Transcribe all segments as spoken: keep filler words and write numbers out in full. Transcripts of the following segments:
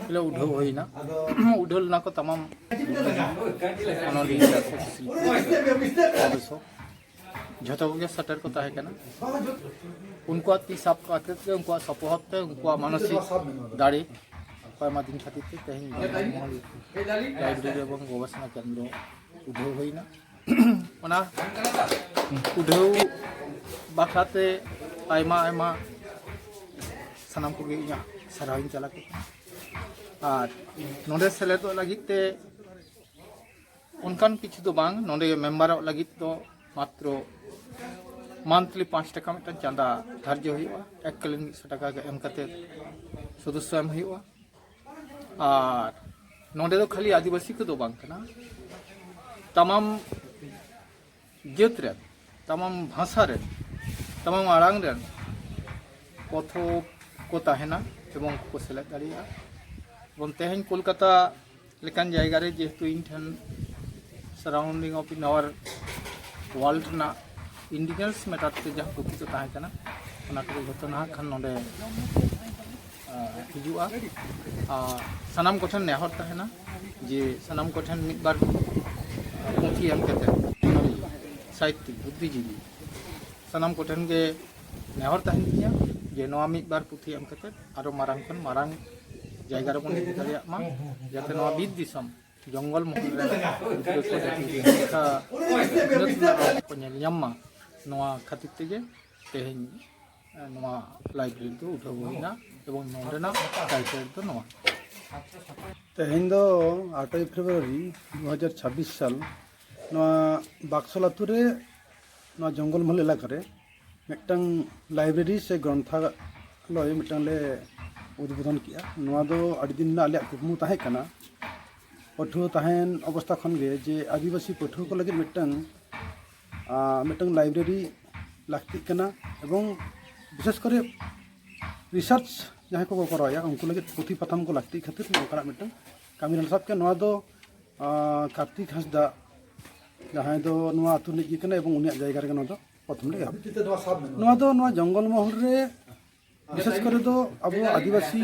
ᱦᱤᱞᱳᱜ ᱩᱰᱷᱟᱹᱣ ᱦᱩᱭᱱᱟ᱾ ᱩᱰᱷᱟᱹᱣ ᱞᱮᱱᱟ ᱠᱚ ᱛᱟᱢᱟᱢ ᱚᱱᱚᱞᱤᱭᱟᱹ ᱠᱚ, ᱥᱤᱞᱯᱤ ᱠᱚ, ᱡᱷᱚᱛᱚ ᱠᱚᱜᱮ ᱥᱮᱴᱮᱨ ᱠᱚ ᱛᱟᱦᱮᱸ ᱠᱟᱱᱟ᱾ ᱩᱱᱠᱩᱣᱟᱜ ᱛᱤ ᱥᱟᱵ ᱠᱟᱛᱮ ᱜᱮ, ᱩᱱᱠᱩᱣᱟᱜ ᱥᱚᱯᱚᱦᱚᱫ ᱛᱮ, ᱩᱱᱠᱩᱣᱟᱜ ᱢᱟᱱᱚᱥᱤᱠ ᱫᱟᱲᱮ ᱠᱚ ᱮᱢᱟ ᱫᱤᱧ ᱠᱷᱟᱹᱛᱤᱨ ᱛᱮ ᱛᱮᱦᱮᱧ ᱞᱟᱭᱵᱨᱮᱨᱤ ᱮᱵᱚᱝ ᱜᱚᱵᱮᱥᱚᱱᱟ ᱠᱮᱱᱫᱨᱚ ᱩᱰᱷᱟᱹᱣ ᱦᱩᱭᱱᱟ᱾ ᱚᱱᱟ ᱩᱰᱷᱟᱹᱣ ᱵᱟᱠᱷᱨᱟᱛᱮ ᱟᱭᱢᱟ ᱟᱭᱢᱟ ᱥᱟᱱᱟᱢ ᱠᱚᱜᱮ ᱤᱧᱟᱹᱜ ᱥᱟᱨᱦᱟᱣᱤᱧ ᱪᱟᱞ ᱟᱠᱚ ᱠᱟᱱᱟ᱾ ᱟᱨ ᱱᱚᱰᱮ ᱥᱮᱞᱮᱫᱚᱜ ᱞᱟᱹᱜᱤᱫ ᱛᱮ ᱚᱱᱠᱟᱱ ᱠᱤᱪᱷᱩ ᱫᱚ ᱵᱟᱝ, ᱱᱚᱰᱮ ᱢᱮᱢᱵᱟᱨᱚᱜ ᱞᱟᱹᱜᱤᱫ ᱫᱚ ᱢᱟᱛᱨᱚ ᱢᱟᱱᱛᱷᱞᱤ ᱯᱟᱸᱪ ᱴᱟᱠᱟ ᱢᱤᱫᱴᱟᱝ ᱪᱟᱸᱫᱟ ᱫᱷᱟᱨᱡᱚ ᱦᱩᱭᱩᱜᱼᱟ᱾ ᱮᱠ ᱠᱟᱞᱤᱱ ᱢᱤᱫ ᱥᱚ ᱴᱟᱠᱟ ᱜᱮ ᱮᱢ ᱠᱟᱛᱮ ᱥᱚᱫᱚᱥᱥᱚ ᱮᱢ ᱦᱩᱭᱩᱜᱼᱟ᱾ ᱟᱨ ᱱᱚᱰᱮ ᱫᱚ ᱠᱷᱟᱹᱞᱤ ᱟᱹᱫᱤᱵᱟᱹᱥᱤ ᱠᱚᱫᱚ ᱵᱟᱝ ᱠᱟᱱᱟ, ᱛᱟᱢᱟᱢ ᱡᱟᱹᱛ ᱨᱮᱱ, ᱛᱟᱢᱟᱢ ᱵᱷᱟᱥᱟ ᱨᱮᱱ, ᱛᱟᱢᱟᱢ ᱟᱲᱟᱝ ᱨᱮᱱ ᱯᱚᱛᱷᱚᱵ ᱠᱚ ᱛᱟᱦᱮᱱᱟ ᱮᱵᱚᱝ ᱠᱚ ᱥᱮᱞᱮᱫ ᱫᱟᱲᱮᱭᱟᱜᱼᱟ᱾ ᱮᱵᱚᱝ ᱛᱮᱦᱮᱧ ᱠᱳᱞᱠᱟᱛᱟ ᱞᱮᱠᱟᱱ ᱡᱟᱭᱜᱟ ᱨᱮ, ᱡᱮᱦᱮᱛᱩ ᱤᱧ ᱴᱷᱮᱱ surrounding of in our world ᱨᱮᱱᱟᱜ indigenous matter ᱛᱮ ᱡᱟᱦᱟᱸ ᱯᱩᱛᱷᱤ ᱠᱚ ᱛᱟᱦᱮᱸ ᱠᱟᱱᱟ, ᱚᱱᱟ ᱠᱚᱫᱚ ᱡᱷᱚᱛᱚ ᱱᱟᱦᱟᱜ ᱠᱷᱟᱱ ᱱᱚᱰᱮ ᱟᱨ ᱦᱤᱡᱩᱜᱼᱟ᱾ ᱟᱨ ᱥᱟᱱᱟᱢ ᱠᱚᱴᱷᱮᱱ ᱱᱮᱦᱚᱨ ᱛᱟᱦᱮᱱᱟ ᱡᱮ ᱥᱟᱱᱟᱢ ᱠᱚᱴᱷᱮᱱ ᱢᱤᱫ ᱵᱟᱨ ᱯᱩᱛᱷᱤ ᱮᱢ ᱠᱟᱛᱮ, ᱥᱟᱦᱤᱛᱭᱤᱠ, ᱵᱩᱫᱽᱫᱷᱤᱡᱤᱵᱤ, ᱥᱟᱱᱟᱢ ᱠᱚᱴᱷᱮᱱ ᱜᱮ ᱱᱮᱦᱚᱨ ᱛᱟᱦᱮᱱ ᱜᱮᱭᱟ ᱡᱮ ᱱᱚᱣᱟ ᱢᱤᱫ ᱵᱟᱨ ᱯᱩᱛᱷᱤ ᱮᱢ ᱠᱟᱛᱮ ᱟᱨᱚ ᱢᱟᱨᱟᱝ ᱠᱷᱚᱱ ᱢᱟᱨᱟᱝ ᱡᱟᱭᱜᱟ ᱨᱮᱵᱚᱱ ᱤᱫᱤ ᱫᱟᱲᱮᱭᱟᱜ ᱢᱟ, ᱡᱟᱛᱮ ᱱᱚᱣᱟ ᱵᱤᱨ ᱫᱤᱥᱚᱢ ᱡᱚᱝᱜᱚᱞ ᱢᱚᱦᱚᱞ ᱨᱮᱱ ᱜᱤᱫᱽᱨᱟᱹ ᱠᱚ ᱡᱟᱛᱮ ᱥᱤᱠᱷᱟ ᱥᱤᱠᱷᱱᱟᱹᱛ ᱨᱮᱱᱟᱜ ᱠᱚ ᱧᱮᱞ ᱧᱟᱢ ᱢᱟ, ᱱᱚᱣᱟ ᱠᱷᱟᱹᱛᱤᱨ ᱛᱮᱜᱮ ᱛᱮᱦᱮᱧ ᱱᱚᱣᱟ ᱞᱟᱭᱵᱨᱮᱨᱤ ᱫᱚ ᱩᱰᱷᱟᱹᱣ ᱦᱩᱭᱱᱟ ᱮᱵᱚᱝ ᱱᱚᱰᱮᱱᱟᱜ ᱴᱟᱭᱴᱮᱞ ᱫᱚ ᱱᱚᱣᱟ᱾ ᱛᱮᱦᱮᱧ ᱫᱚ ᱟᱴᱚᱭ ᱯᱷᱮᱵᱽᱨᱩᱣᱟᱨᱤ ᱫᱩ ᱦᱟᱡᱟᱨ ᱪᱷᱟᱵᱵᱤᱥ ᱥᱟᱞ, ᱱᱚᱣᱟ ᱵᱟᱠᱥᱚᱞ ᱟᱛᱳ ᱨᱮ, ᱱᱚᱣᱟ ᱡᱚᱝᱜᱚᱞ ᱢᱚᱦᱚᱞ ᱮᱞᱟᱠᱟ ᱨᱮ ᱢᱤᱫᱴᱟᱝ ᱞᱟᱭᱵᱨᱮᱨᱤ ᱥᱮ ᱜᱨᱚᱱᱛᱷᱟᱞᱚᱭ ᱢᱤᱫᱴᱟᱝ ᱞᱮ ᱩᱫᱽᱵᱳᱫᱚᱱ ᱠᱮᱜᱼᱟ᱾ ᱱᱚᱣᱟ ᱫᱚ ᱟᱹᱰᱤ ᱫᱤᱱ ᱨᱮᱱᱟᱜ ᱟᱞᱮᱭᱟᱜ ᱠᱩᱠᱢᱩ ᱛᱟᱦᱮᱸ ᱠᱟᱱᱟ, ᱯᱟᱹᱴᱷᱩᱣᱟᱹ ᱛᱟᱦᱮᱱ ᱚᱵᱚᱥᱛᱷᱟ ᱠᱷᱚᱱ ᱜᱮ, ᱡᱮ ᱟᱹᱫᱤᱵᱟᱹᱥᱤ ᱯᱟᱹᱴᱷᱩᱣᱟᱹ ᱠᱚ ᱞᱟᱹᱜᱤᱫ ᱢᱤᱫᱴᱟᱝ, ᱟᱨ, ᱢᱤᱫᱴᱟᱝ ᱞᱟᱭᱵᱨᱮᱨᱤ ᱞᱟᱹᱠᱛᱤᱜ ᱠᱟᱱᱟ ᱮᱵᱚᱝ ᱵᱤᱥᱮᱥ ᱠᱚᱨᱮ ᱨᱤᱥᱟᱨᱪ ᱡᱟᱦᱟᱸᱭ ᱠᱚᱠᱚ ᱠᱚᱨᱟᱣᱮᱫᱼᱟ, ᱩᱱᱠᱩ ᱞᱟᱹᱜᱤᱫ ᱯᱩᱛᱷᱤ ᱯᱟᱛᱷᱟᱢ ᱠᱚ ᱞᱟᱹᱠᱛᱤᱜ ᱠᱷᱟᱹᱛᱤᱨ ᱱᱚᱝᱠᱟᱱᱟᱜ ᱢᱤᱫᱴᱟᱝ ᱠᱟᱹᱢᱤ ᱨᱮᱞᱮ ᱥᱟᱵ ᱠᱮᱫᱟ᱾ ᱱᱚᱣᱟ ᱫᱚ, ᱟᱨ, ᱠᱟᱨᱛᱤᱠ ᱦᱟᱸᱥᱫᱟ, ᱡᱟᱦᱟᱸᱭ ᱫᱚ ᱱᱚᱣᱟ ᱟᱹᱛᱩ ᱨᱤᱱᱤᱡ ᱜᱮ ᱠᱟᱱᱟᱭ ᱮᱵᱚᱝ ᱩᱱᱤᱭᱟᱜ ᱡᱟᱭᱜᱟ ᱨᱮᱜᱮ ᱱᱚᱣᱟ ᱫᱚ ᱯᱨᱚᱛᱷᱚᱢ ᱞᱮ ᱮᱦᱚᱵ᱾ ᱱᱚᱣᱟ ᱫᱚ ᱱᱚᱣᱟ ᱡᱚᱝᱜᱚᱞ ᱢᱚᱦᱚᱞ ᱨᱮ ᱵᱤᱥᱮᱥ ᱠᱚᱨᱮ ᱫᱚ ᱟᱵᱚ ᱟᱹᱫᱤᱵᱟᱹᱥᱤ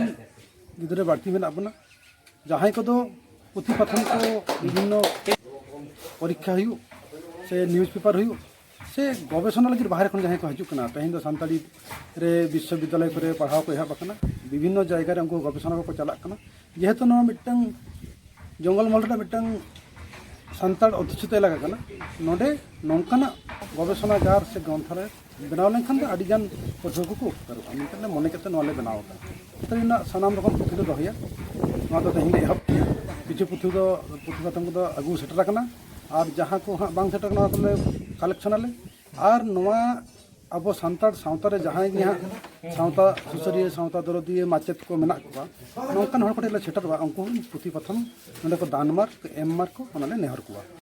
ᱜᱤᱫᱽᱨᱟᱹ ᱵᱟᱹᱲᱛᱤ ᱢᱮᱱᱟᱜ ᱵᱚᱱᱟ, ᱡᱟᱦᱟᱸᱭ ᱠᱚᱫᱚ ᱯᱩᱛᱷᱤ ᱯᱟᱛᱷᱟᱢ ᱠᱚ ᱵᱤᱵᱷᱤᱱᱱᱚ ᱯᱚᱨᱤᱠᱠᱷᱟ ᱦᱩᱭᱩᱜ ᱥᱮ ᱱᱤᱭᱩᱡᱽ ᱯᱮᱯᱟᱨ ᱦᱩᱭᱩᱜ ᱥᱮ ᱜᱚᱵᱮᱥᱚᱱᱟ ᱞᱟᱹᱜᱤᱫ ᱵᱟᱦᱨᱮ ᱠᱷᱚᱱ ᱡᱟᱦᱟᱸᱭ ᱠᱚ ᱦᱤᱡᱩᱜ ᱠᱟᱱᱟ, ᱛᱮᱦᱮᱧ ᱫᱚ ᱥᱟᱱᱛᱟᱲᱤ ᱨᱮ ᱵᱤᱥᱥᱚᱵᱤᱫᱽᱫᱟᱞᱚᱭ ᱠᱚᱨᱮ ᱯᱟᱲᱦᱟᱣ ᱠᱚ ᱮᱦᱚᱵ ᱟᱠᱟᱱᱟ, ᱵᱤᱵᱷᱤᱱᱱᱚ ᱡᱟᱭᱜᱟ ᱨᱮ ᱩᱱᱠᱩ ᱜᱚᱵᱮᱥᱚᱱᱟ ᱠᱚᱠᱚ ᱪᱟᱞᱟᱜ ᱠᱟᱱᱟ᱾ ᱡᱮᱦᱮᱛᱩ ᱱᱚᱣᱟ ᱢᱤᱫᱴᱟᱝ ᱡᱚᱝᱜᱚᱞ ᱢᱚᱦᱚᱞ ᱨᱮᱱᱟᱜ ᱢᱤᱫᱴᱟᱝ ᱥᱟᱱᱛᱟᱲ ᱚᱫᱽᱫᱷᱩᱥᱤᱛ ᱮᱞᱟᱠᱟ ᱠᱟᱱᱟ, ᱱᱚᱰᱮ ᱱᱚᱝᱠᱟᱱᱟᱜ ᱜᱚᱵᱮᱥᱚᱱᱟᱜᱟᱨ ᱥᱮ ᱜᱨᱚᱱᱛᱷᱟᱞᱚᱭ ᱵᱮᱱᱟᱣ ᱞᱮᱱᱠᱷᱟᱱ ᱫᱚ ᱟᱹᱰᱤᱜᱟᱱ ᱯᱟᱹᱴᱷᱩᱣᱟᱹ ᱠᱚᱠᱚ ᱩᱯᱠᱟᱨᱚᱜᱼᱟ ᱢᱮᱱᱛᱮ ᱞᱮ ᱢᱚᱱᱮ ᱠᱟᱛᱮ ᱱᱚᱣᱟ ᱞᱮ ᱵᱮᱱᱟᱣ ᱟᱠᱟᱫᱟ᱾ ᱱᱚᱛᱮ ᱨᱮᱱᱟᱜ ᱥᱟᱱᱟᱢ ᱨᱚᱠᱚᱢ ᱯᱩᱛᱷᱤ ᱞᱮ ᱫᱚᱦᱚᱭᱟ᱾ ᱱᱚᱣᱟ ᱫᱚ ᱛᱮᱦᱮᱧ ᱞᱮ ᱮᱦᱚᱵ ᱠᱮᱜᱼᱟ᱾ ᱠᱤᱪᱷᱩ ᱯᱩᱛᱷᱤ ᱫᱚ, ᱯᱩᱛᱷᱤ ᱯᱟᱛᱷᱟᱢ ᱠᱚᱫᱚ ᱟᱹᱜᱩ ᱥᱮᱴᱮᱨ ᱟᱠᱟᱱᱟ, ᱟᱨ ᱡᱟᱦᱟᱸ ᱠᱚ ᱦᱟᱸᱜ ᱵᱟᱝ ᱥᱮᱴᱮᱨ ᱟᱠᱟᱱᱟ, ᱚᱱᱟ ᱠᱚᱞᱮ ᱠᱟᱞᱮᱠᱥᱚᱱ ᱟᱞᱮ᱾ ᱟᱨ ᱱᱚᱣᱟ ᱟᱵᱚ ᱥᱟᱱᱛᱟᱲ ᱥᱟᱶᱛᱟ ᱨᱮ ᱡᱟᱦᱟᱸᱭ ᱜᱮ ᱦᱟᱸᱜ ᱥᱟᱶᱛᱟ ᱥᱩᱥᱟᱹᱨᱤᱭᱟᱹ, ᱥᱟᱶᱛᱟ ᱫᱚᱨᱚᱫᱤᱭᱟᱹ, ᱢᱟᱪᱮᱫ ᱠᱚ ᱢᱮᱱᱟᱜ ᱠᱚᱣᱟ, ᱱᱚᱝᱠᱟᱱ ᱦᱚᱲ ᱠᱚᱴᱷᱮᱱ ᱞᱮ ᱥᱮᱴᱮᱨᱚᱜᱼᱟ, ᱩᱱᱠᱩ ᱯᱩᱛᱷᱤ ᱯᱟᱛᱷᱟᱢ ᱱᱚᱰᱮ ᱠᱚ ᱫᱟᱱ ᱢᱟᱨ, ᱮᱢ ᱢᱟᱨ ᱠᱚ, ᱚᱱᱟ ᱞᱮ ᱱᱮᱦᱚᱨ ᱠᱚᱣᱟ᱾